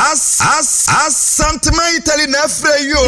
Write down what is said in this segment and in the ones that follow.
As as Asantema Italy na afrɛ yi o.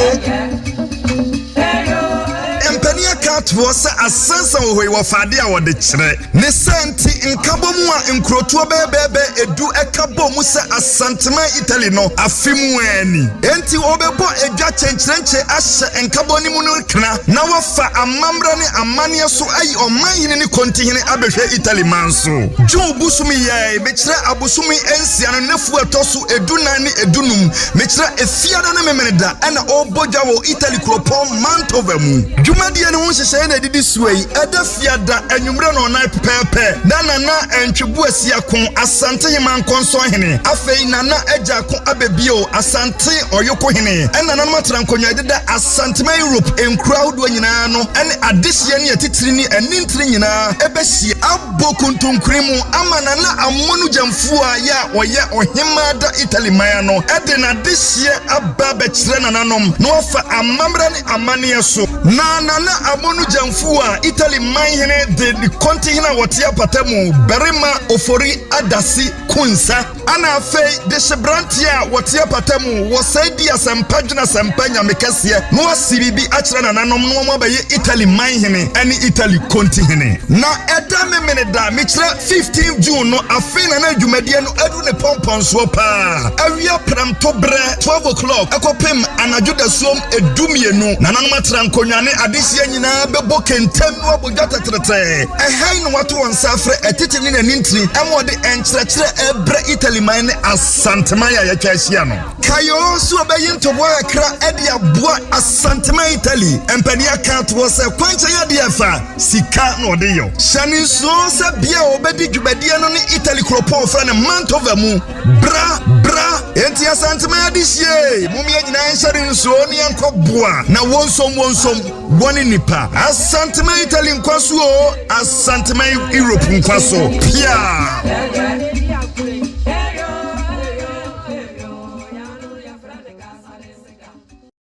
Mpanin aka atoɔ sɛ asansa wɔ hɔ yi wɔfa adeɛ a wɔde kyerɛ. Ne saa nti nkabɔ mu a nkurotoɔ bɛɛbɛɛbɛ edu ɛka bɔ mu sɛ Asantema Italy no afe mu ani. Enti wɔbɛbɔ edwa kyɛnkyerɛnkyɛ ahyɛ nkabɔ no mu no kena na wɔfa amammerɛ ne amanneɛ so ayi ɔmanhene ne kontihene abɛhwɛ Italy man so. June bosom yɛe mekyerɛ abosom nsia no nefu ɛtɔ so 14 ne 15, mekyerɛ Efiada ne Memeneda, ɛna ɔrebɔ dwa wɔ Italy kuropɔn Mantova mu. Dwumadie no ho nhyehyɛeɛ na ɛdidi soɔ yi: ɛda Fiada anwummerɛ na ɔnan pɛpɛɛpɛ na Nana Antwibu Asiako, Asante Hema Nkɔnsɔn Afei Nana Agyako Abɛbio, Asante Ɔyoko Hene, ɛna nananom atena nkonnwa ɛdeda Asantema Europe nkuro ahodoɔ nyinaa no ɛne adehyeɛ ne atitiri ne anintiri nyinaa ɛbɛhyia abɔ kuntunkuri mu ama Nana Amono Gyamfuo a yɛ a ɔyɛ ɔhemmaa da Italy man no ɛde n'adehyeɛ aba abɛkyerɛ nananom na wafa amammerɛ ne amanneɛ so. Na Nana Amono Gyamfuo a Italy man hene de ne kɔntehene a wɔte apata mu barima Ofori Adasi Kunsa ana afei de hyeberanteɛ a wɔte apata mu wɔsɛe di asɛmpa dwena asɛmpa nyame kɛseɛ na wasi biribi akyerɛ nananom na wɔn abɛyɛ Italy man hene ne Italy kontihene. Na ɛda Memene da, mekyerɛ 15 June no, afei na na dwumadie no adu ne pɔmpɔnsoɔ paa. Awia prɛmto berɛ 12 o'clock ɛkɔpem anadwo dasuom 12, nananom atena nkonnwa ne adehyeɛ nyinaa bɛbɔ kɛntɛm no abɔ dwa tɛtrɛtɛ. Ɛhan na wato wɔn nsa afrɛ ɛtete ne n'anintiri ɛma wɔde nkyerɛkyerɛ ɛbrɛ Italy man ne Asanteman a yɛatwa ahyia no. Kayo so ɔbɛyi ntoboa kakra ɛde aboa Asantema Italy. Mpanin aka atoɔ sɛ kwankyɛn adeɛ fa sika na ɔde yɔ. Hyɛ ne nsuo sɛ bea a wɔbɛdi dwumadie no ne Italy kuropɔn frɛ no Mantova mu. Bra bra! Enti Asantema ade hyie mumia nyinaa nhyɛ ne nsuo ne yɛnkɔ boa na wɔnsom wɔnsom wɔne nipa. Asantema Italy nkwa so o, Asantema Europe nkwa so pia.